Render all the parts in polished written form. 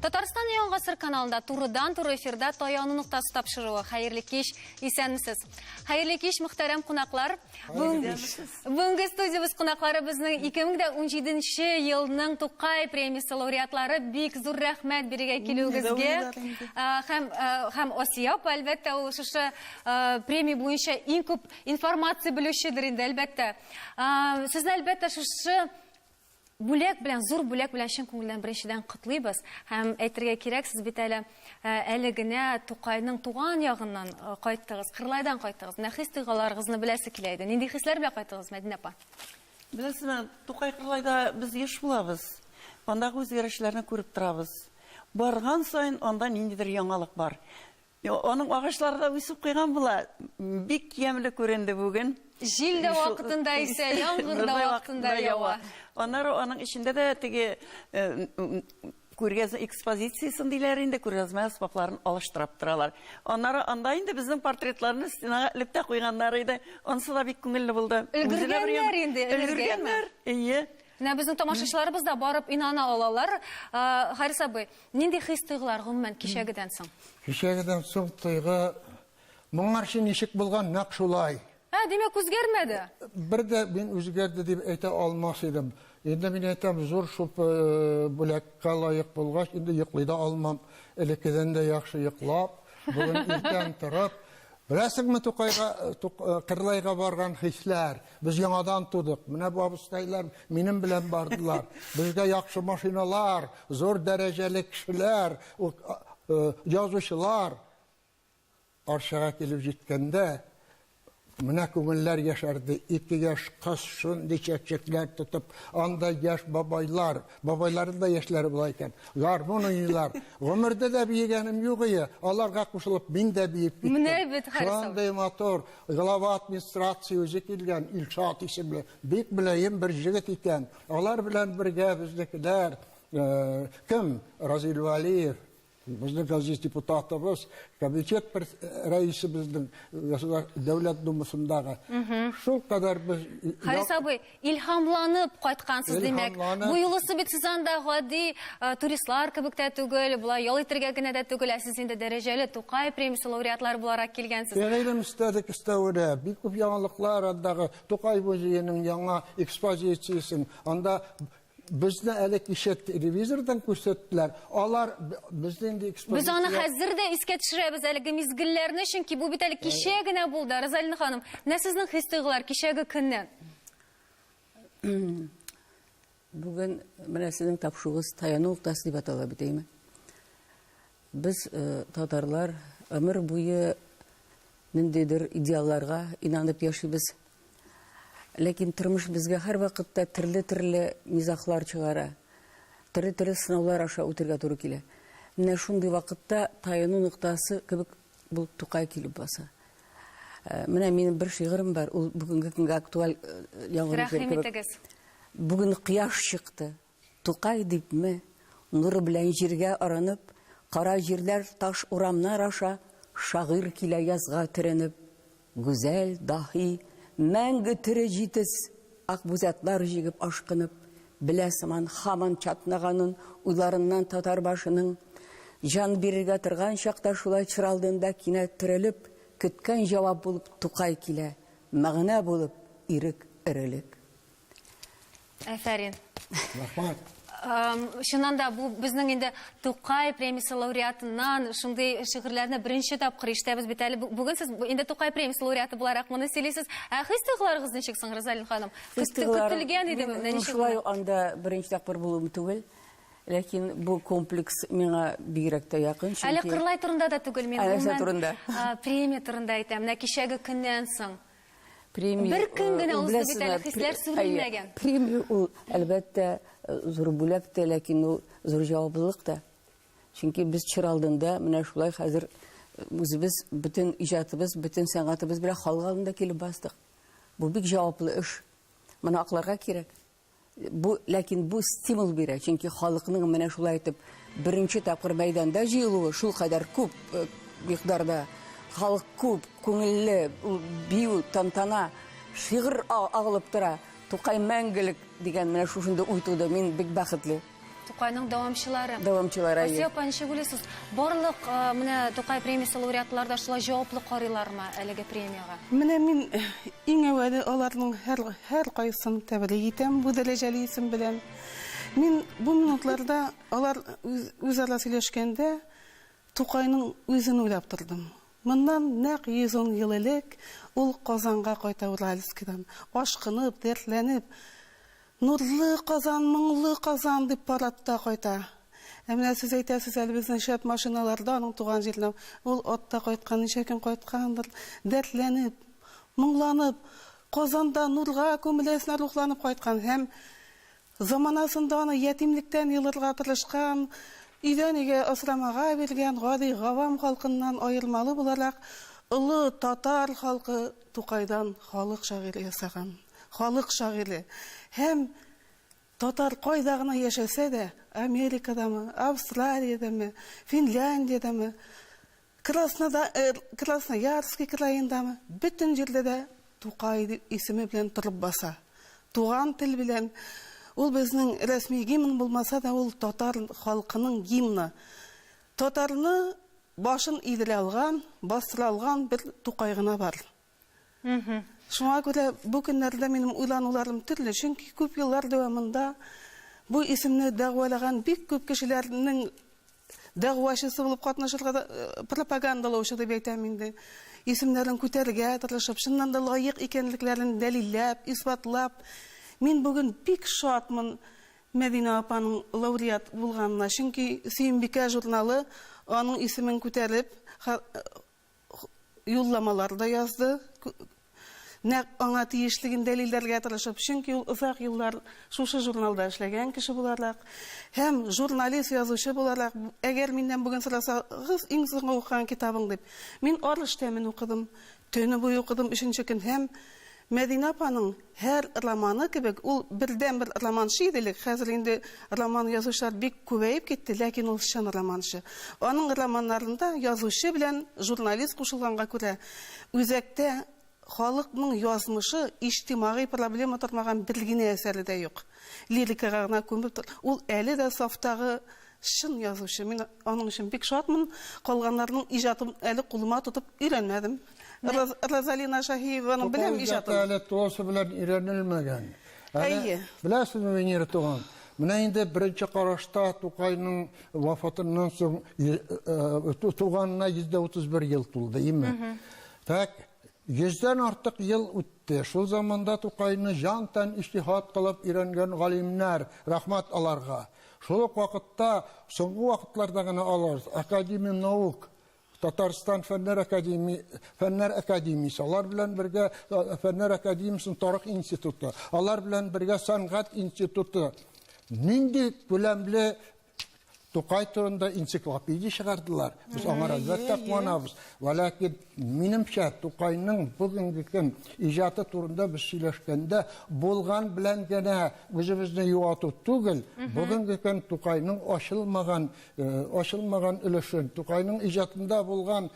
Татарстан Яңа гасыр каналында турыдан-туры эфирда Таяну ноктасы тапшыруы. Хәерле кич, исәнмесез. Хәерле кич, мөхтәрәм кунаклар. Бүгенге студиябез кунаклары безнең 2017 елның Тукай премиясе лауреатлары. Бик зур рәхмәт бирегә килүегезгә. Һәм һәм Асия апа, әлбәттә, ул шушы премия буенча иң күп информация белүчедер инде, әлбәттә. Сезне, әлбәттә, шушы бүләк белән, зур бүләк белән чын күңелдән беренчедән котлыйбыз. Һәм әйтергә кирәк, сез бит әле әле генә Тукайның туган ягыннан кайттыгыз, Кырлайдан кайттыгыз. Менә хис-тойгыларыгызны беләсе килә иде. Нинди хисләр белән кайттыгыз, Мәдинә апа? Беләсезме, Тукай Кырлайда без еш булабыз. Андагы үзгәрешләрне күреп торабыз. Барган саен анда ниндидер яңалык бар. Аның агачлары да үсеп куйган була. Бик ямьле күренде бүген. Җил дә вакытында исә, яңгыр да вакытында ява. Аннары аның эчендә дә теге күргәзмә экспозициясен диләр инде, күргәзмә әсбапларын алыштырып торалар. Аннары анда инде безнең портретларны стенага элеп тә куйганнар иде. Анысы да бик күңелле булды. Өлгергәннәр инде, өлгергәннәр. Әйе. Менә безнең тамашачыларыбыз да барып инана алалар. Харис абый, Нинди хис-тойгылар, гомумән, кичәгедән соң? Кичәгедән соң тойгы моңарчы ничек булган, нәкъ шулай. Ә, димәк, үзгәрмәде? Бер дә мин үзгәрде дип әйтә алмас идем. Инде мин әйтәм, зур шул бүләккә лаек булгач, инде йоклый да алмам. Элеккедән дә яхшы йоклап, бүген иртән торып, беләсеңме, Тукайга, Кырлайга барган хисләр, Без яңадан тудык. Менә бу абыстайлар минем белән бардылар. Безгә яхшы машиналар, зур дәрәҗәле кешеләр, язучылар. Арчага килеп җиткәндә, менә күңелләр яшәрде. Ике яшь кыз шундый чәкчәкләр тотып, анда яшь бабайлар, бабайларның да яшьләре була икән. Гармун уйныйлар. Гомердә дә биегәнем юк ие. Аларга кушылып мин дә биеп киттем. Менә бит, Харис абый. Шундый матур. Глава администрация үзе килгән, Илшат исемле, бик мөлаем бер җегет икән. Алар белән бергә безнекеләр, кем, Разил Вәлиев, безнең газиз депутатыбыз, комитет рәисе безнең Дәүләт Думасындагы. Шул кадәр без... Харис абый, Илһамланып кайткансыз, димәк. Бу юлысы бит сез анда гади э, туристлар кебек тә түгел, болай ял итәргә генә дә түгел, ә сез инде дәрәҗәле Тукай премиясе лауреатлары буларак килгәнсез. Гыйлем эстәдек өстәвенә, бик күп яңалыклар андагы Тукай музееның яңа экспозициясен, анда безне әле кичә телевизордан күрсәттеләр. Алар безне инде экспозиция... Без аны хәзер дә искә төшерәбез әлеге мизгелләрне, чөнки бу бит әле кичә генә булды. Розалина ханым, менә сезнең хис-тойгылар кичәге көннән. Бүген менә сезнең тапшыруыгыз таяну ноктасы дип атала бит, әйме? Без э, татарлар гомер буе ниндидер идеалларга инанып яшибез. Ләкин тормыш безгә һәрвакытта төрле-төрле низаглар чыгара, төрле-төрле сынаулар аша үтергә туры килә. Менә шундый вакытта таяну ноктасы кебек булып Тукай килеп баса. Э, менә минем бер шигырем бар, ул бүгенге көнгә актуаль э, яңгырый Рәхим итегез. Бүген кояш чыкты, Тукай дипме, нуры белән җиргә орынып, кара җирләр таш урамнар аша шагыйрь килә язга төренеп. Гүзәл, даһи, мәңге тере җитез Акбүзатлар җигеп ашкынып, Белә сыман һаман чатнаганын Уйларыннан татар башының. Җан бирергә торган чакта шулай Чыралдында кинәт терелеп, Көткән җавап булып Тукай килә, Мәгънә булып ирек, эрелек. Әфәрин. Рәхмәт. Чыннан да бу безнең инде Тукай премиясе лауреатыннан шундый шигырьләрне беренче тапкыр ишетәбез бит әле. Бүген сез инде Тукай премиясе лауреаты буларак моны сөйлисез. Ә хис-тойгыларыгыз ничек соң, Розалина ханым? Көтелгән идеме? Ничек? Шулай анда беренче тапкыр булуым түгел. Ләкин бу комплекс миңа бигрәк тә якын, чөнки Әле Кырлай турында да түгел мин. Ә, турында. Премия турында әйтәм. Менә кичәге көннән соң. Премия, Бер көн генә ул узды бит беләсезме, әле, хисләр сүрелмәгән. Премия ул, әлбәттә, зур бүләк тә, ләкин ул зур җаваплылык та. Чөнки без чор алдында менә шулай хәзер үзебез бөтен иҗатыбыз, бөтен сәнгатебез белән халык алдында килеп бастык. Бу бик җаваплы эш. Моны акларга кирәк. Бу, ләкин бу стимул бирә, чөнки халыкның менә шулай итеп беренче тапкыр мәйданда җыелуы шул кадәр күп э, микъдарда халык күп, күңелле, ул бию, тантана, шигырь агылып тора. Тукай мәңгелек дигән менә шушындый уй туды. Мин бик бәхетле. Тукайның дәвамчылары. Дәвамчылары, әйе. Асия апа, ничек уйлыйсыз, барлык менә Тукай премиясе лауреатлары да шулай җаваплы карыйлармы әлеге премиягә? Менә мин иң әүвәле аларның һәр, һәркайсын тәбрик итәм бу дәрәҗәле исем белән. Мин бу минутларда алар үз, үзара сөйләшкәндә Тукайның үзен уйлап тордым. Моннан нәкъ 110 ел элек ул Казанга кайта Уральскидан, ашкынып, дәртләнеп, Нурлы Казан, моңлы Казан, дип парадта кайта. Ә менә сез әйтәсез әле безнең шәп машиналарда аның туган җиренә ул атта кайткан, ничә көн кайткандыр, дәртләнеп, моңланып, Казанда нурга күмеләсенә рухланып кайткан һәм Заманасында аны ятимлектән елырга тырышкан, өйдән өйгә асрамага биргән гади гавам халкыннан аермалы буларак, олы татар халкы Тукайдан халык шагыйре ясаган. Халык шагыйре. Һәм татар кайда гына яшәсә дә, Америкадамы, Австралиядәме, Финляндиядәме, Краснода, Красноярский краендамы, бөтен җирдә дә Тукай дип исеме белән торып баса. Туган тел белән, ул безнең рәсми гимн булмаса да, ул татар халкының гимны. Татарны башын идерә алган, бастыра алган бер Тукай гына бар. Шуңа күрә бу көннәрдә минем уйлануларым төрле, чөнки күп еллар дәвамында бу исемне дәгъвалаган бик күп кешеләрнең дәгъвачысы булып катнашырга да, пропагандалаучы дип әйтәм инде, исемнәрен күтәрергә тырышып, чыннан да лаек икәнлекләрен дәлилләп, исбатлап, мин бүген бик шатмын Мәдинә апаның лауреат булганына, чөнки Сөембикә журналы аның исемен күтәреп, юлламалар да язды. Нәкъ аңа тиешлеген дәлилләргә тырышып, чөнки ул озак еллар шушы журналда эшләгән кеше буларак һәм журналист, язучы буларак, әгәр миннән бүген сорасагыз, иң соңгы укыган китабың дип, мин Арыш тәмен укыдым. Төне буе укыдым өченче көн һәм Мәдинә апаның һәр романы кебек, ул бердәнбер романчы иде элек, хәзер инде роман язучылар бик күбәеп китте, ләкин ул чын романчы. Аның романнарында язучы белән журналист кушылганга күрә, үзәктә халыкның язмышы, иҗтимагый проблема тормаган бер генә әсәре дә юк. Лирикага гына күмеп тор. Ул әле дә сафтагы чын язучы. Мин аның өчен бик шатмын. Калганнарының иҗатын әле кулыма тотып өйрәнмәдем. Розалина Шаһиеваның беләм иҗатын. Тукай әле тулысы белән өйрәнелмәгән. Әйе. Беләсезме, Венера туган, менә инде беренче карашта Тукайның вафатыннан соң туганына 131 ел тулды, име? Так, йөздән артык ел үтте. Шул заманда Тукайны җан-тән иҗтиһад кылып өйрәнгән галимнәр, рәхмәт аларга. Шул ук вакытта, соңгы вакытларда гына алар Академия наук, Татарстан Фәннәр академи Фәннәр академиясе, алар белән бергә Фәннәр академиясенең тарих институты, алар белән бергә сәнгать институты нинди күләмле Тукай турында энциклопедия чыгардылар. Без аңар әлбәттә куанабыз. Вәләкин минемчә Тукайның бүгенге көн иҗаты турында без сөйләшкәндә булган белән генә үзебезне юату түгел, бүгенге көн Тукайның ачылмаган ачылмаган өлешен, Тукайның иҗатында булган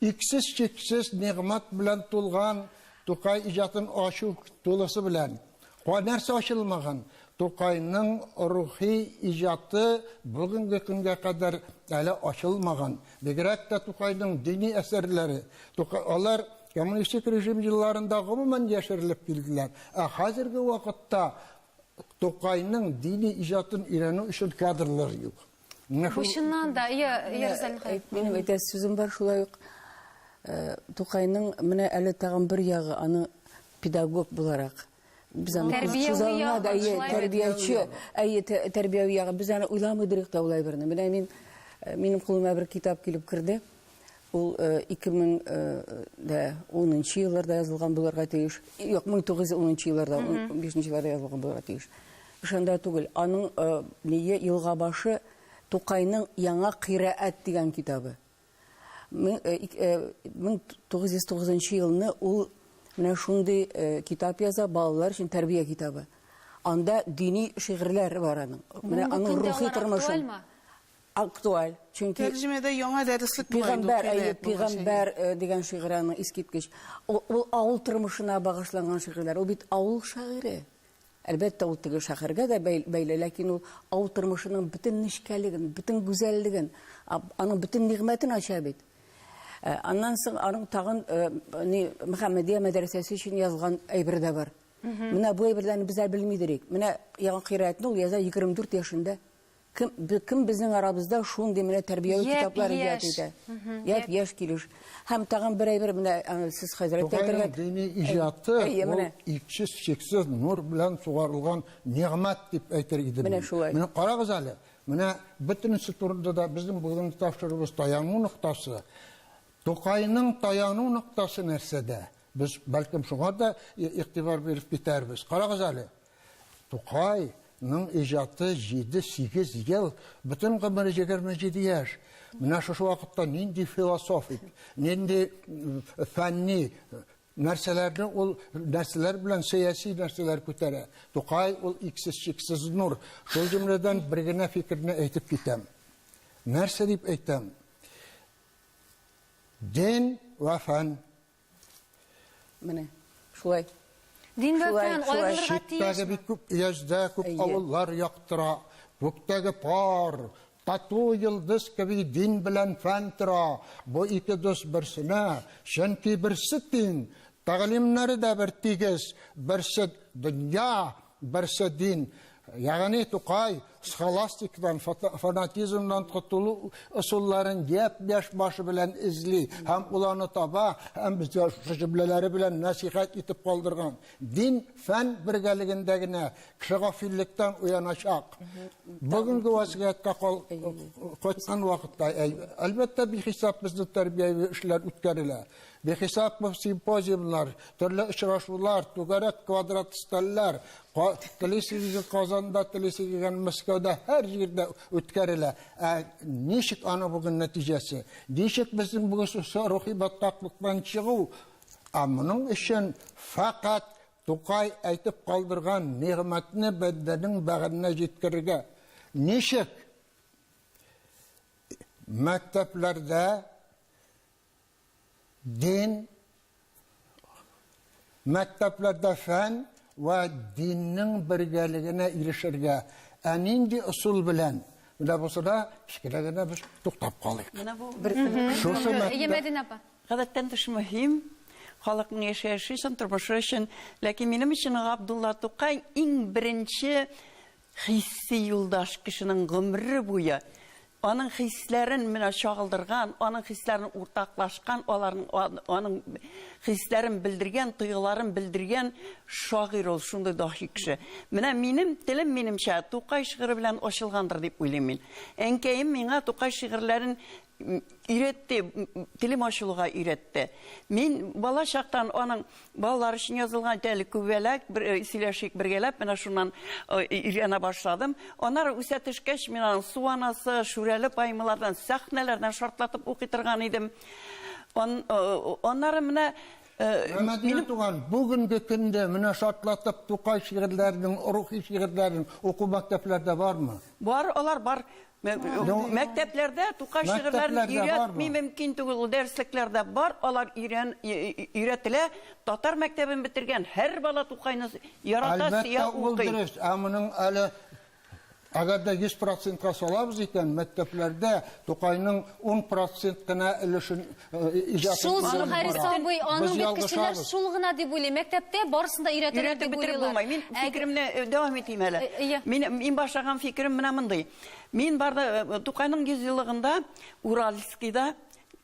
иксез-чиксез нигъмәт белән тулган Тукай иҗатын ачу тулысы белән. Нәрсә ачылмаган? Тукайның рухи иҗаты бүгенге көнгә кадәр әле ачылмаган. Бигрәк тә Тукайның дини әсәрләре. Тукай, алар коммунистик режим елларында гомумән яшерелеп килделәр. Ә хәзерге вакытта Тукайның дини иҗатын өйрәнү өчен кадрлар юк. Менә шул. Бу чыннан да, иә, Ерзәл Минем әйтәсе сүзем бар шулай ук. Тукайның менә әле тагын бер ягы, аны педагог буларак. Без аны күз алдына да, әйе, тәрбияче, әйе, тәрбияви ягы. Без аны уйламыйдыр да улай берне. Менә мин минем кулыма бер китап килеп керде. Ул 2010 елларда язылган булырга тиеш. Юк, 1910 елларда, 15 елларда язылган булырга тиеш. Шунда түгел, аның нее елга башы Тукайның Яңа кыйраәт дигән китабы. 1909 елны ул менә шундый китап яза, балалар өчен тәрбия китабы. Анда дини шигырьләр бар аның. Менә аның рухи тормышын. Актуаль, чөнки Тәрҗемәдә яңа дәреслек була инде ул Пигамбәр, әйе, кыйраәт булгач, әйе. пигамбәр дигән шигырь аның искиткеч. Ул, ул авыл тормышына багышланган шигырьләр. Ул бит авыл шагыйре. Әлбәттә, ул теге шәһәргә дә бәйле, ләкин ул авыл тормышының бөтен нечкәлеген, бөтен гүзәллеген, аның бөтен нигъмәтен ача бит. Аннан соң аның тагын ни Мөхәммәдия мәдрәсәсе өчен язган әйбер дә бар. Менә бу әйберләрне без әле белмидер. Менә яңа кыйраатны ул яза 24 яшендә. Кем, кем безнең арабызда шундый менә тәрбияви китаплар иҗат итә? Япь яшь килеш. Һәм тагын бер әйбер менә сез хәзрәт әйтергә. Дини иҗаты ул иксез чиксез нур белән сугарылган нигъмәт дип әйтер идем. Менә шулай. Менә карагыз әле. Менә бөтенесе турында да безнең бүгенге тапшыруыбыз таяну ноктасы. Тукайның таяну ноктасы нәрсәдә? Без бәлкем шуңа да игътибар биреп китәрбез. Карагыз әле. Тукайның иҗаты 7-8 ел, бөтен гомере 27 яшь. Менә шушы вакытта нинди философик, нинди фәнни нәрсәләрне ул нәрсәләр белән сәяси нәрсәләр күтәрә. Тукай ул иксез-чиксез нур. Шул җөмләдән бер генә фикерне әйтеп китәм. Нәрсә дип әйтәм? Дин вә фән. Менә шулай. Дин вә фән аерылырга тиеш. Читтәге бик күп өяздә күп авыллар яктыра. Күктәге пар, тату йолдыз кеби дин белән фән тора. Бу ике дус берсенә, чөнки берсе тиң, тәгълимнәре дә бер тигез, берсе дөнья, берсе дин. Ягъни Тукай схоластикадан, фанатизмнан котылу ысулларын япь-яшь башы белән эзли һәм ул аны таба һәм безгә шушы җөмләләре белән нәсыйхәт итеп калдырган. Дин, фән бергәлегендә генә кеше гафиллектән уяначак. Бүгенге вазгыятькә кайткан вакытта, әлбәттә, бихисап безнең тәрбияви эшләр үткәрелә. Бихисап симпозиумнар, төрле очрашулар, түгәрәк квадрат өстәлләр, телисез Казанда, телисез Мәскәүдә, һәр җирдә үткәрелә. Ә ничек аны бүген нәтиҗәсе? Ничек безнең бүген шушы рухи баткаклыктан чыгу? Ә моның өчен фәкать Тукай әйтеп калдырган нигъмәтне бәндәнең бәгыренә җиткерергә. Ничек? Мәктәпләрдә дин, мәктәпләрдә фән вә диннең бергәлегенә ирешергә. Ә нинди ысул белән? Менә бусыда кечкенә генә без туктап калыйк. Менә бу Шушы Мәдинә апа. Гадәттән тыш мөһим, халыкның яшәеше өчен, тормышы өчен. Ләкин минем өчен Габдулла Тукай иң беренче хисси юлдаш кешенең гомере буе. Аның хисләрен менә чагылдырган, аның хисләрен уртаклашкан, аларның аның хисләрен белдергән, тойгыларын белдергән шагыйрь ул, шундый даһи кеше. Менә минем телем минемчә Тукай шигыре белән ачылгандыр дип уйлыйм мин. Әнкәем миңа Тукай шигырьләрен өйрәтте, телем ачылуга өйрәтте. Мин бала чактан аның балалар өчен язылган әле күбәләк, бер, сөйләшик бергәләп, менә шуннан өйрәнә башладым. Аннары үсә төшкәч, мин аның Су анасы, Шүрәле поэмалардан, сәхнәләрдән шартлатып укый торган идем. Аннары менә Мәдинә туган, бүгенге көндә менә шартлатып Тукай шигырьләренең, рухи шигырьләрен уку мәктәпләрдә бармы? Бар, алар бар. Мәктәпләрдә Тукай шигырьләрен өйрәтми мөмкин түгел. Ул дәреслекләрдә бар, алар өйрән өйрәтелә. Татар мәктәбен бетергән һәр бала Тукайны ярата, сөя, Әлбәттә, ул укый. дөрес. Ә моның әле әгәр дә 100%-ка салабыз икән, мәктәпләрдә Тукайның 10% кына өлешен иҗатын Шул шул Харис абый, аның Без бит кешеләр ялгышабыз. шул гына дип уйлый. Мәктәптә барысын да өйрәтәләр Өйрәтеп дип бетереп уйлыйлар. булмый. Мин фикеремне дәвам итим әле. Мин мин башлаган фикерем менә мондый. Мин барды Тукайның 100 еллыгында Уральскийда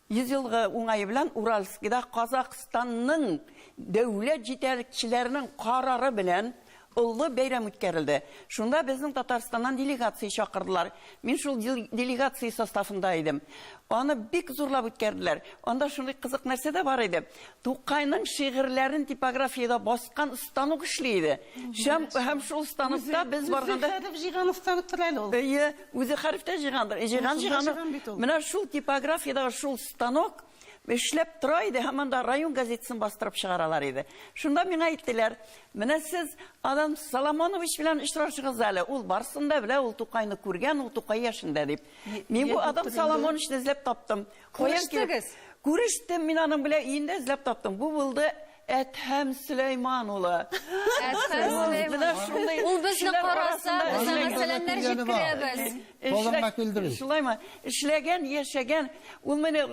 100 елгы уңае белән Уральскийда Казахстанның дәүләт җитәкчеләренең карары белән олы бәйрәм үткәрелде. Шунда безнең Татарстаннан делегация чакырдылар. Мин шул делегация составында идем. Аны бик зурлап үткәрделәр. Анда шундый кызык нәрсә дә бар иде. Тукайның шигырьләрен типографиядә баскан станок эшли иде. Һәм, һәм шул станокта без барганда Үзе хәреф җыйган станоктыр әле ул. Әйе, үзе хәрефтә җыйгандыр. Җыйган, җыйган. Менә шул типографиядәге шул станок эшләп тора иде һәм анда район газетасын бастырып чыгаралар иде. Шунда миңа әйттеләр, менә сез Адам Соломонович белән очрашыгыз әле, ул барсын да белә, ул Тукайны күргән, ул Тукай яшендә дип. Мин бу Адам Соломоновичны эзләп таптым. Күрештегез? Күрештем, мин аның белән өендә эзләп таптым. Бу булды Әдһәм Сөләйман улы. Әдһәм Сөләйман. Менә шундый Ул безне кешеләр караса, арасында без аңа эшләгән. сәламнәр Килгәне бар. җиткерәбез. Колымга килде бит. Шулаймы? Эшләгән, яшәгән. Ул мине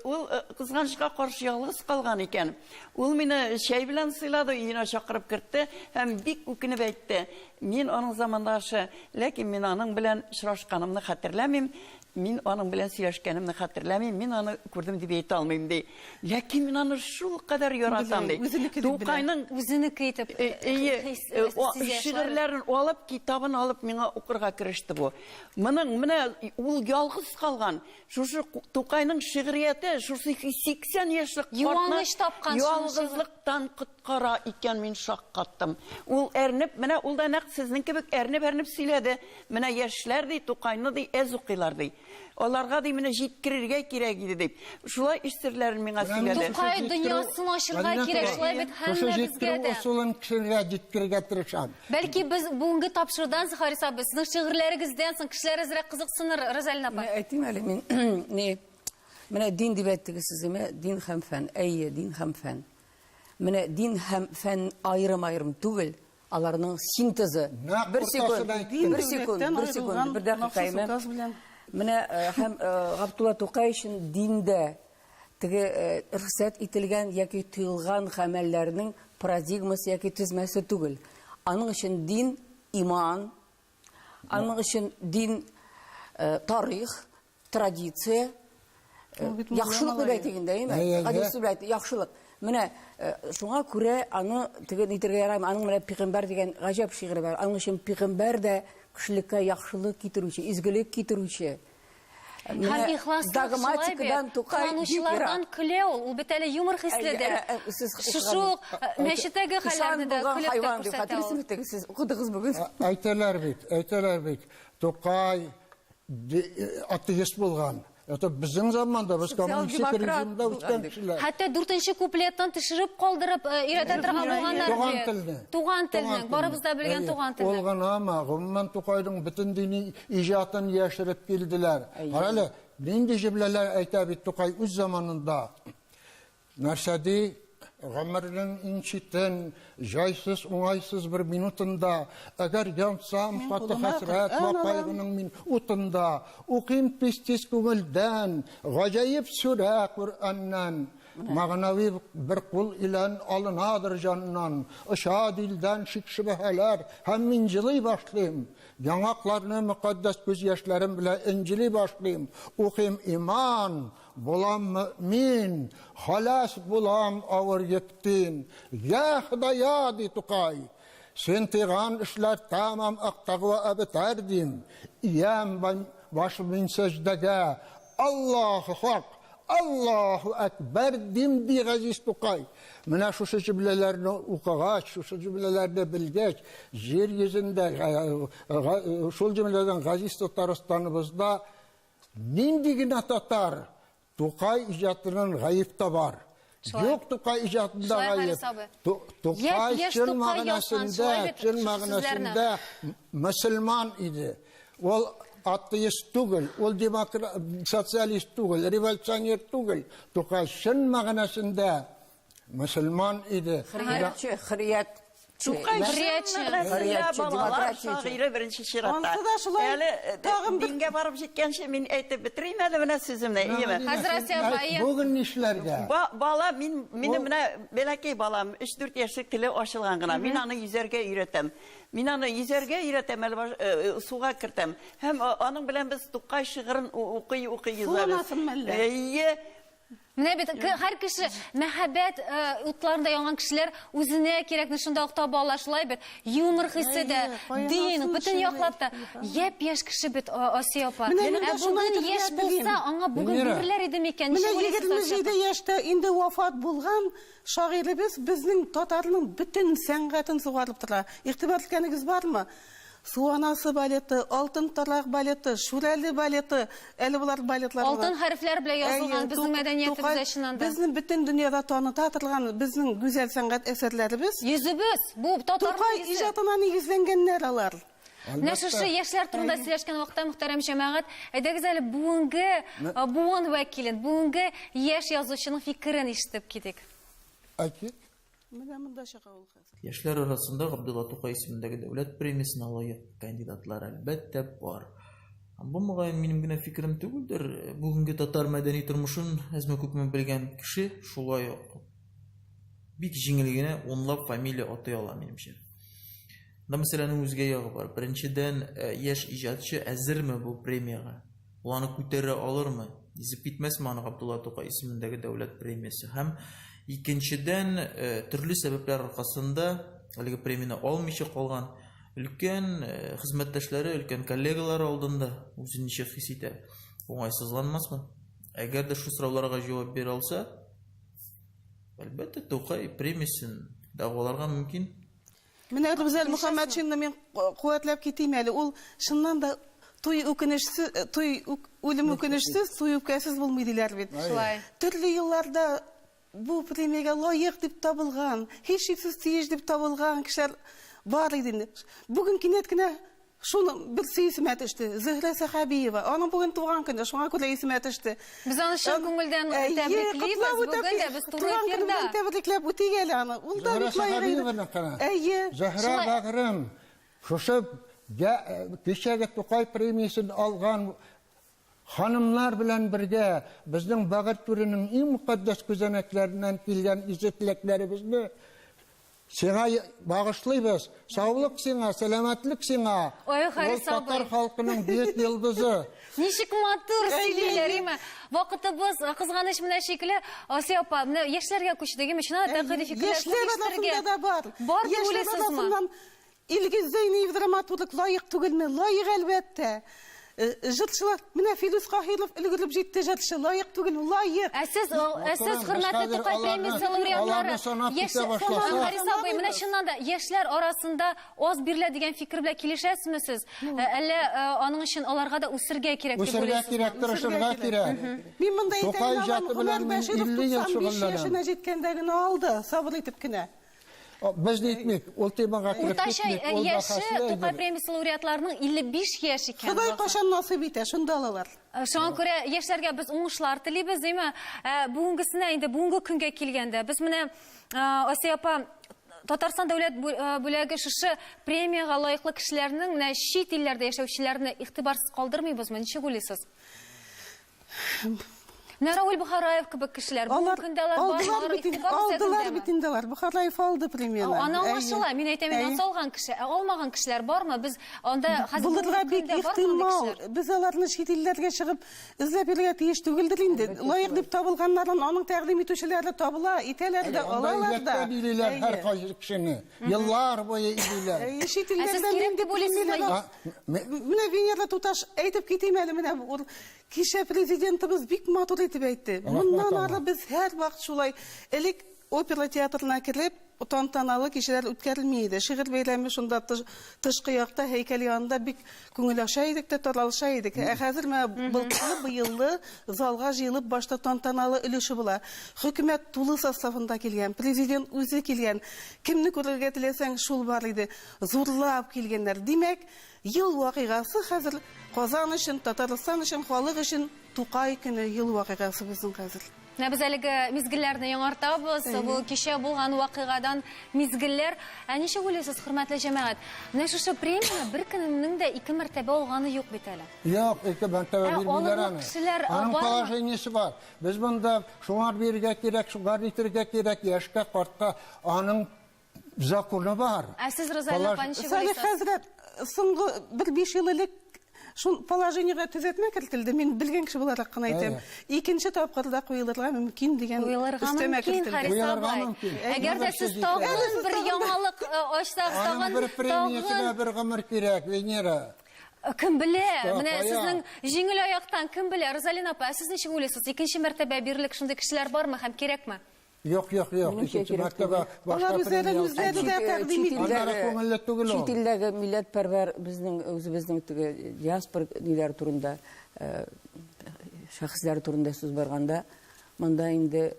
ул кызганычка каршы ялгыз калган икән. Ул мине чәй белән сыйлады, өенә чакырып кертте һәм бик үкенеп әйтте. Мин аның замандашы, ләкин мин аның белән очрашканымны хәтерләмим. Мин аның белән сөйләшкәнемне хәтерләмим, мин аны күрдем дип әйтә алмыйм, ди. Ләкин мин аны шулкадәр яратам, ди. Үзенеке дип белә. Тукайның Үзенеке итеп Әйе, хис- сизә, шигырьләрен алып, китабын алып миңа укырга кереште бу. Моның менә ул ялгыз калган. Шушы Тукайның шигърияте, шушы 80 яшьлек картны Юаныч тапкан шуны ялгызлыктан коткара икән, мин шаккаттым. Ул әрнеп, менә ул да нәкъ сезнең кебек әрнеп-әрнеп сөйләде. Менә яшьләр ди, Тукайны ди, әз укыйлар ди. Аларга ди, менә җиткерергә кирәк иде дип. Шулай эш серләрен миңа сөйләде. Тукай дөньясын ачырга кирәк, шулай бит Шушы һәммәбезгә җиткерү дә. ысулын кешегә җиткерергә тырышам. Бәлки без бүгенге тапшырудан соң, Харис абый, сезнең шигырьләрегездән соң кешеләр әзрәк кызыксыныр, Розалина апа. Менә әйтим әле мин, ни, менә дин дип әйттегез сез, әйме? Дин һәм фән. Әйе, дин һәм фән. Менә дин һәм фән аерым-аерым түгел, аларның синтезы. Нәкъ Бер секунд, уртасына әйттем. бер секунд, Дәүләттән бер секунд, аерылган бер дәкыйка, махсус әйме? указ белән. Менә һәм Габдулла Тукай өчен диндә теге рөхсәт ителгән яки тыелган гамәлләрнең парадигмасы яки төзмәсе түгел. Аның өчен дин иман, аның өчен дин тарих, традиция, Ул бит мулла яхшылык дип малае. әйтик инде, әйеме? Әйе, әйе. Гади сүз белән әйтик, яхшылык. Менә шуңа күрә аны теге нитергә ярамый. Аның менә пигамбәр дигән гаҗәп шигыре бар. Аның өчен пигамбәр дә кешелеккә яхшылык китерүче, изгелек китерүче. Һәм Менә ихласлык шулай бит. догматикадан Тукай бик Кыланучылардан ерак. көлә ул. Ул бит әле юмор хисле дә. Әйе, ә, ә, сез Шушы ук мәчеттәге Ишан хәлләрне дә булган көлеп тә хайван дип күрсәтә ул. хәтерлисезме теге сез укыдыгыз бүген? Әйтәләр бит, әйтәләр бит. Тукай атеист булган. Это безнең заманда, без коммунистик Социал-демократ режимда булган үскән дип. кешеләр. Хәтта дүртенче куплеттан төшереп калдырып өйрәтә торган булганнар Туган бит. телне. Туган телне, барыбыз да белгән Әйе. туган телне. Ул гынамы, гомумән Тукайның бөтен дини иҗатын яшереп килделәр. Әйе. Кара әле, нинди җөмләләр әйтә бит Тукай үз заманында. Нәрсә ди? Гомернең иң читен, җайсыз, уңайсыз бер минутында, әгәр янсам, Мин каты кулыма хәсрәт Коръән вә алам. кайгының мин утында, укыйм тиз-тиз күңелдән, гаҗәеп сүрә Коръәннән. Мәгънәви бер кул илән алынадыр җаннан, оча дилдән шик-шөбһәләр, һәм мин җылый башлыйм. Яңакларны мөкатдәс күз яшьләрем белән инҗили башлыйм. Укыйм иман, булам мөмин, халас булам авыр йөктин. Я Ходай, ди Тукай, син тыйган эшләр тәмам актагуа әбетәр дим. Иям баш мин сәҗдәгә, Аллаһу хак, Аллаһу әкбәр дим, ди газиз Тукай. Менә шушы җөмләләрне укыгач, шушы җөмләләрне белгәч, җир йөзендә, шул җөмләдән газиз Татарстаныбызда нинди генә татар Тукай иҗатыннан гаеп табар. Шулай. Юк Тукай иҗатында Шулай, гаеп. Харис абый. Тукай Япь-яшь чын Тукай язган, мәгънәсендә, шулай бит, чын шушы мәгънәсендә мөселман иде. Ул атеист түгел, ул социалист түгел, революционер түгел. Тукай чын мәгънәсендә мөселман иде. Хөрриятче, хөрриятче. Тукай чын Хөрриятче. мәгънәсендә Хөрриятче, балалар демократияче. шагыйре беренче чиратта. Ансы да шулай, Әле тагын бер- дингә барып җиткәнче мин әйтеп бетерим әле менә сүземне, иеме? Хәзер Асия апа, әйе. Бүген нишләргә? Бала, мин, минем менә бәләкәй балам, 3-4 яшьлек теле ачылган гына. Мин аны йөзәргә өйрәтәм. Мин аны йөзәргә өйрәтәм, әле суга кертәм. Һәм аның белән без Тукай шигырен укый-укый йөзәбез. Суланасың мәллә? Әйе. Менә бит һәр кеше мәхәббәт утларында янган кешеләр үзенә кирәкне шунда ук таба ала, шулай бит. Юмор хисе дә, Әйе, каян дин, алсын бөтен шуны? яклап та. Япь-яшь кеше бит, Асия апа. Менә мин Ә дә шуны бүген әйтергә яшь телим. булса, аңа бүген Венера. бирелер иде микән? Менә Ничек уйлыйсыз, егерме Асия апа? җиде яшьтә инде вафат булган шагыйребез безнең татарның бөтен сәнгатен сугарып тора. Игътибар иткәнегез бармы? Су анасы балеты, Алтын тарак балеты, Шүрәле балеты, әле болар балетлар. Алтын хәрефләр белән язылган Әйе, безнең мәдәниятебездә Тукай чыннан да. Безнең бөтен дөньяда таныта торган безнең гүзәл сәнгать әсәрләребез. Йөзебез, бу татар Тукай йөзе. иҗатына нигезләнгәннәр алар. Менә шушы яшьләр турында сөйләшкән вакытта, мөхтәрәм җәмәгать, әйдәгез әле бүгенге буын вәкилен, бүгенге яшь язучының фикерен ишетеп китик. Әйтик. Менә монда чыга ул хәзер. Яшьләр арасында Габдулла Тукай исемендәге дәүләт премиясенә лаек кандидатлар, әлбәттә, бар. Һәм бу, мөгаен, минем генә фикерем түгелдер. Бүгенге татар мәдәни тормышын әзме-күпме белгән кеше шулай ук бик җиңел генә унлап фамилия атый ала, минемчә. Монда мәсьәләнең үзгә ягы бар. Беренчедән, яшь иҗатчы әзерме бу премиягә? Ул аны күтәрә алырмы? Изеп китмәсме аны Габдулла Тукай исемендәге дәүләт премиясе? Һәм икенчедән, э, төрле сәбәпләр аркасында әлеге премияне алмыйча калган өлкән э, хезмәттәшләре, өлкән коллегалары алдында үзен ничек хис итә? Уңайсызланмасмы? Әгәр дә шул сорауларга җавап бирә алса, әлбәттә, Тукай премиясен дәгъваларга мөмкин. Менә Рүзәл Мөхәммәтшинны мин куәтләп китим әле. Ул чыннан да туй үкенечсез, э, туй үлем үкенечсез, туй үпкәсез булмый диләр бит. Шулай. Төрле елларда бу премиягә лаек дип табылган, һичшиксез тиеш дип табылган кешеләр бар иде инде. Бүген кинәт кенә Шуның берсе исемә төште. Зөһрә Сәхәбиева. Аның бүген туган көне, шуңа күрә исемә төште. Без аны чын күңелдән тәбриклибез. Бүген дә без туры эфирда. Тәбрикләп үтик әле аны. Ул да бик лаек иде. Әйе. Зөһрә бәгърем, шушы кичәге Тукай премиясен алган ханымнар белән бергә безнең бәгырь түренең иң мөкатдәс күзәнәкләреннән килгән изге теләкләребезне сиңа багышлыйбыз. Саулык сиңа, сәламәтлек сиңа. Ой, Харис Ул татар халкының бөек йолдызы. Ничек матур сөйлиләр, име? Вакытыбыз кызганыч менә шикелле. Асия апа, менә яшьләргә күчтек, име? Чыннан да тәнкыйди фикерләр Яшьләр арасында да бар. Бар дип уйлыйсызмы? Илгиз Зәйниев драматург лаек түгелме? Лаек, әлбәттә. Э, җырчылар, менә Филүс Каһиров өлгереп җитте җырчы, лаек түгел, лаек. Ә сез, ә сез хөрмәтле Тукай премиясе лауреатлары, Харис абый, менә чыннан да яшьләр арасында аз бирелә дигән фикер белән килешәсезме сез? Э, әллә э, аның өчен аларга да үсергә кирәк дип уйлыйсызмы? Үсергә кирәк, тырышырга кирәк. Мин монда әйтә алам, Гомәр Бәширов 95 яшенә җиткәндә генә алды, сабыр итеп кенә. Без нитмик, ул темага кереп Уртача китмик, ул яше бәхәсле Тукай әйбер. премиясе лауреатларының 55 яшь икән. Ходай кайчан насыйп итә, шунда алалар. Шуңа күрә яшьләргә без уңышлар телибез, әйме? Бүгенгесенә инде бүгенге көнгә килгәндә, без менә Асия апа Татарстан дәүләт бүләге шушы премиягә лаеклы кешеләрнең менә чит илләрдә яшәүчеләрне игътибарсыз калдырмыйбызмы? Ничек уйлыйсыз? Менә Равил Бухараев кебек кешеләр. Алар, көндә алар алдылар бит инде, алдылар бит инде алар. Бухараев алды премияне. Аны аңлашыла. Мин әйтәм, инде алган кеше. Ә алмаган кешеләр бармы? Без анда хәзер булырга бик ихтимал. Без аларны чит илләргә чыгып эзләп йөрергә тиеш түгелдер инде. Лаек дип табылганнарын аның тәкъдим итүчеләре табыла, итәләр дә, алалар да. Билиләр һәр кайсы кешене. Еллар буе илиләр. Чит илләрдән кирәк дип уйлыйсызмы? Менә Венера туташ әйтеп китим әле менә Кичә президентыбыз бик матур итеп әйтте. Моннан ары без һәрвакыт шулай элек опера театрына кереп, тантаналы кичәләр үткәрелми иде. Шигырь бәйрәме шунда тышкы якта һәйкәл янында бик күңел ача идек тә таралыша идек. Ә хәзер менә былтыргы быеллы залга җыелып башта тантаналы өлеше була. Хөкүмәт тулы составында килгән, президент үзе килгән. Кемне күрергә теләсәң, шул бар иде. Зурлап килгәннәр. Димәк, Ел вакыйгасы хәзер Казан өчен, Татарстан өчен, халык өчен Тукай көне ел вакыйгасы безнең хәзер. Менә без әлеге мизгелләрне яңартабыз. Бу кичә булган вакыйгадан мизгелләр. Ә ничек уйлыйсыз, хөрмәтле җәмәгать? Менә шушы премияне беркемнең дә ике мәртәбә алганы юк бит әле. Юк, ике мәртәбә Ә бирмиләр алырлык аны. кешеләр Аның бармы? положениесе бар. Без монда шуңар бирергә кирәк, шуңар итергә кирәк, яшькә, картка. Аның Законы бар. Ә сез, Розалия апа, ничек Салих уйлыйсыз? хәзрәт, соңгы бер биш ел элек шул положениегә төзәтмә кертелде. Мин белгән кеше буларак кына әйтәм. Икенче тапкыр да куелырга мөмкин дигән Куелырга өстәмә мөмкин, кертелде. Харис Куелырга абай. мөмкин. Әгәр дә сез тагын бер яңалык э, ачсагыз, Аның тагын бер премиясенә тагын бер гомер кирәк, Венера. Кем белә, Что, менә кая? сезнең җиңел аяктан кем белә, Розалина апа, ә сез ничек уйлыйсыз? Икенче мәртәбә бирелек шундый кешеләр бармы һәм кирәкме? Юк, юк, юк. Минемчә, Икенче кирәк мәртәбә түгел. башка Алар үзләрен премия үзләре алсын. дә тәкъдим Чит итә. Аннары күңелле түгел ул. Чит илдәге милләтпәрвәр безнең үзебезнең теге диаспора ниләр турында, э, шәхесләр турында сүз барганда, монда инде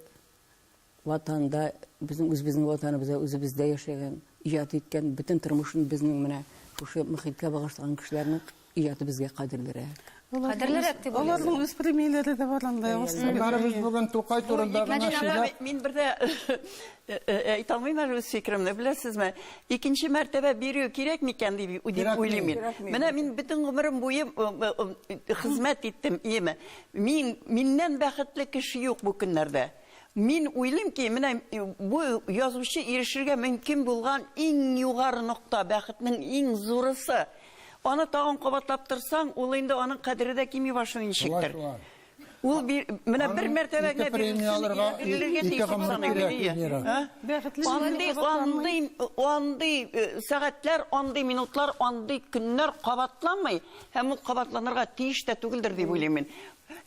ватанда, безнең үзебезнең ватаныбызда, үзебездә яшәгән, иҗат иткән, бөтен тормышын безнең менә шушы мөхиткә багышлаган кешеләрнең иҗаты безгә кадерлерәк. Кадерлерәк дип уйлыйсыз. Аларның үз премияләре дә бар анда. Аннары без бүген Тукай турында гына сөйләп. Мин бер дә әйтә алмыйм әле үз фикеремне, беләсезме? Икенче мәртәбә бирү кирәк микән дип уйлыйм мин. Менә мин бөтен гомерем буе хезмәт иттем, иеме. Мин миннән бәхетле кеше юк бу көннәрдә. Мин уйлыйм ки, менә бу язучы ирешергә мөмкин булган иң югары нокта, бәхетнең иң зурысы. Аны тагын кабатлап торсаң, ул инде аның кадере дә кими башлый ничектер. Шулай, шулай. Ул би, менә бер Аның мәртәбә ике генә премия бирелсен, алырга бирелергә ике тиеш дип гомер саныйм кирәк, мин, ие. Венера. А? Бәхетле Андый, андый, андый э, сәгатьләр, андый минутлар, андый көннәр кабатланмый һәм ул кабатланырга тиеш тә түгелдер дип уйлыйм мин.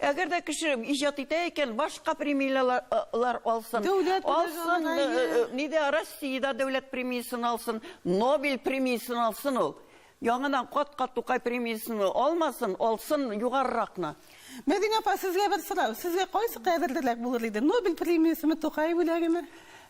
Әгәр дә кеше иҗат итә икән, башка премияләр алсын. Дәүләт Алсын, бүләге алырга, э, э, нидә Россиядә дәүләт премиясен алсын, Нобель премиясен алсын ул. Яңадан кат-кат Тукай премиясен алмасын, алсын югарыракны. Мәдинә апа, сезгә бер сорау. Сезгә кайсы кадерлерәк булыр иде? Нобель премиясеме, Тукай бүләгеме?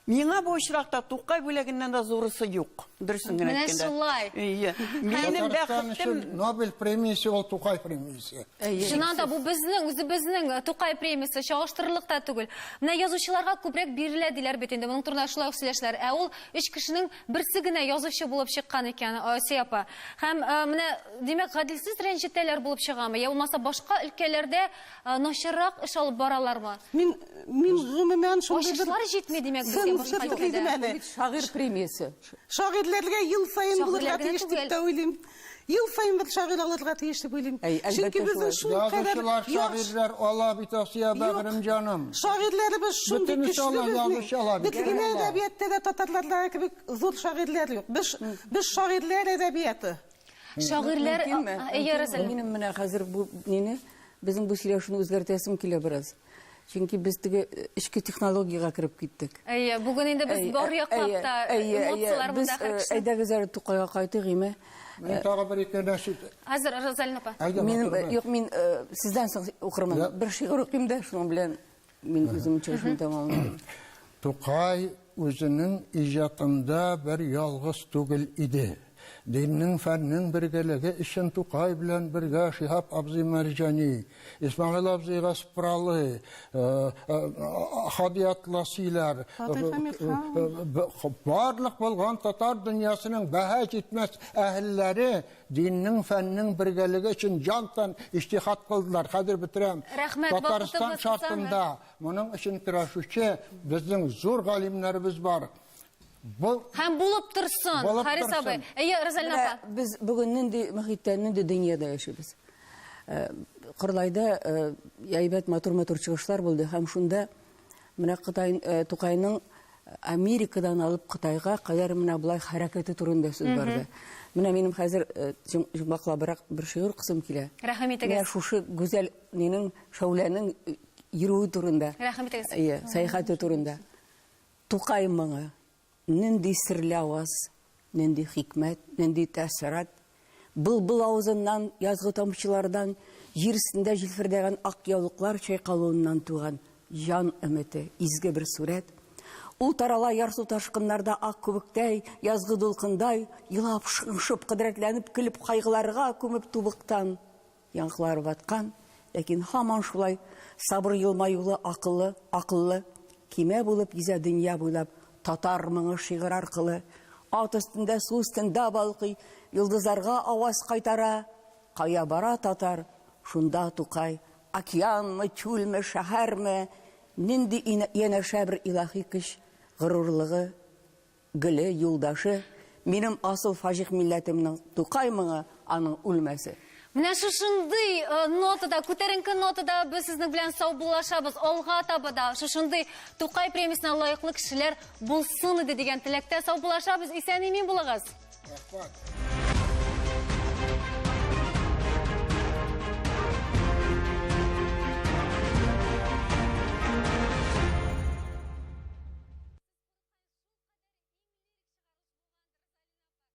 Миңа бу очракта Тукай бүләгеннән дә зурысы юк. Дөресен генә Менә әйткәндә. шулай. Ие. Минем Татарстан бәхетем өчен Нобель премиясе ул Тукай премиясе. Чыннан да бу безнең, үзебезнең Тукай премиясе чагыштырырлык та түгел. Менә язучыларга күбрәк бирелә диләр бит инде. Моның турында шулай ук сөйләшәләр. Ә ул өч кешенең берсе генә язучы булып чыккан икән, Асия апа. Һәм менә, димәк, гаделсез рәнҗетәләр булып чыгамы? Я булмаса башка өлкәләрдә начаррак эш алып баралармы? Мин, мин гомумән шундый бер Ачышлар җитми, димәк, безгә сын башка сырт идем өлкәдә. әле. Бу бит шагыйрь премиясе. Шагыйрьләргә ел саен булырга Шагыйрьләр генә тиеш дип түгел. тә уйлыйм. Ел саен бер шагыйрь алырга тиеш дип уйлыйм. Әй, әлбәттә Чөнки безнең шулай. шул кадәр Язучылар, яхшы шагыйрьләр ала бит Асия бәгырем җаным. Шагыйрьләребез шундый Бөтенесе көчле ала, безнең. язучы ала бит. Бит генә Ала. әдәбиятта да татарлардагы кебек зур шагыйрьләр юк. Без без шагыйрьләр әдәбияты. Шагыйрьләр, Мөмкинме? әйе, Розалия. Минем менә хәзер бу нине, безнең бу сөйләшүне үзгәртәсем килә бераз. Чөнки без теге эчке технологиягә кереп киттек. Әйе, бүген инде без бар яклап та эмоцияләр Без монда һәр кешенең. әйдәгез әле Тукайга кайтыйк, име? Мин тагы бер ике нәрсә. Хәзер Розалина апа. Әйдә, Минем, матур, юк, мин сездән соң укырмын. Я. Бер шигырь укыйм да, шуның белән мин үземнең чыгышымны тәмамлыйм. Тукай үзенең иҗатында бер ялгыз түгел иде. Диннең, фәннең бергәлеге өчен Тукай белән бергә Шиһап абзый Мәрҗани, Исмәгыйль абзый Гаспралы, Һади Атласилар, Фатих Әмирхан. барлык булган татар дөньясының бәһа җитмәс әһелләре диннең, фәннең бергәлеге өчен җан-тән иҗтиһад кылдылар. Хәзер бетерәм. Рәхмәт, Татарстан вакытыбыз кысамы? шартында моның өчен көрәшүче безнең зур галимнәребез бар. Бу Һәм булып торсын, Булып Харис торсын. абый. Әйе, Розалина Менә апа. без бүген нинди мөхиттә, нинди дөньяда яшибез. Кырлайда әйбәт матур-матур чыгышлар булды һәм шунда менә Кытай, Тукайның Америкадан алып Кытайга кадәр менә болай хәрәкәте турында сүз барды. Менә минем хәзер йомгаклабрак бер шигырь укысым килә. Рәхим итегез. Менә шушы гүзәл нинең, шәүләнең йөрүе турында. Рәхим итегез. Әйе, сәяхәте турында. Тукай моңы, нинди серле аваз, нинди хикмәт, нинди тәэссорат. Былбыл авызыннан, язгы тамчылардан, җир өстендә җилфердәгән ак яулыклар чайкалуыннан туган җан өмете, изге бер сурәт. Ул тарала ярсу ташкыннарда ак күбектәй, язгы дулкындай, елап, шыңшып, кодрәтләнеп, көлеп, кайгыларга күмеп тубыктан яңгырлар баткан, ләкин һаман шулай сабыр елмаюлы, акыллы, акыллы кимә булып гизә дөнья буйлап татар моңы шигырь аркылы. Ат өстендә, су өстендә балкый, йолдызларга аваз кайтара. Кая бара татар, шунда Тукай. Океанмы, чүлме, шәһәрме, нинди янәшә бер илаһи көч, горурлыгы, гөле, юлдашы, минем асыл фаҗиғ милләтемнең Тукай моңы, аның үлмәсе. Менә шушындый нотада, күтәренке нотада без сезнең белән саубуллашабыз. Алга таба да шушындый Тукай премиясенә лаеклы кешеләр булсын иде дигән теләктә саубуллашабыз. Исән-имин булыгыз. Рәхмәт.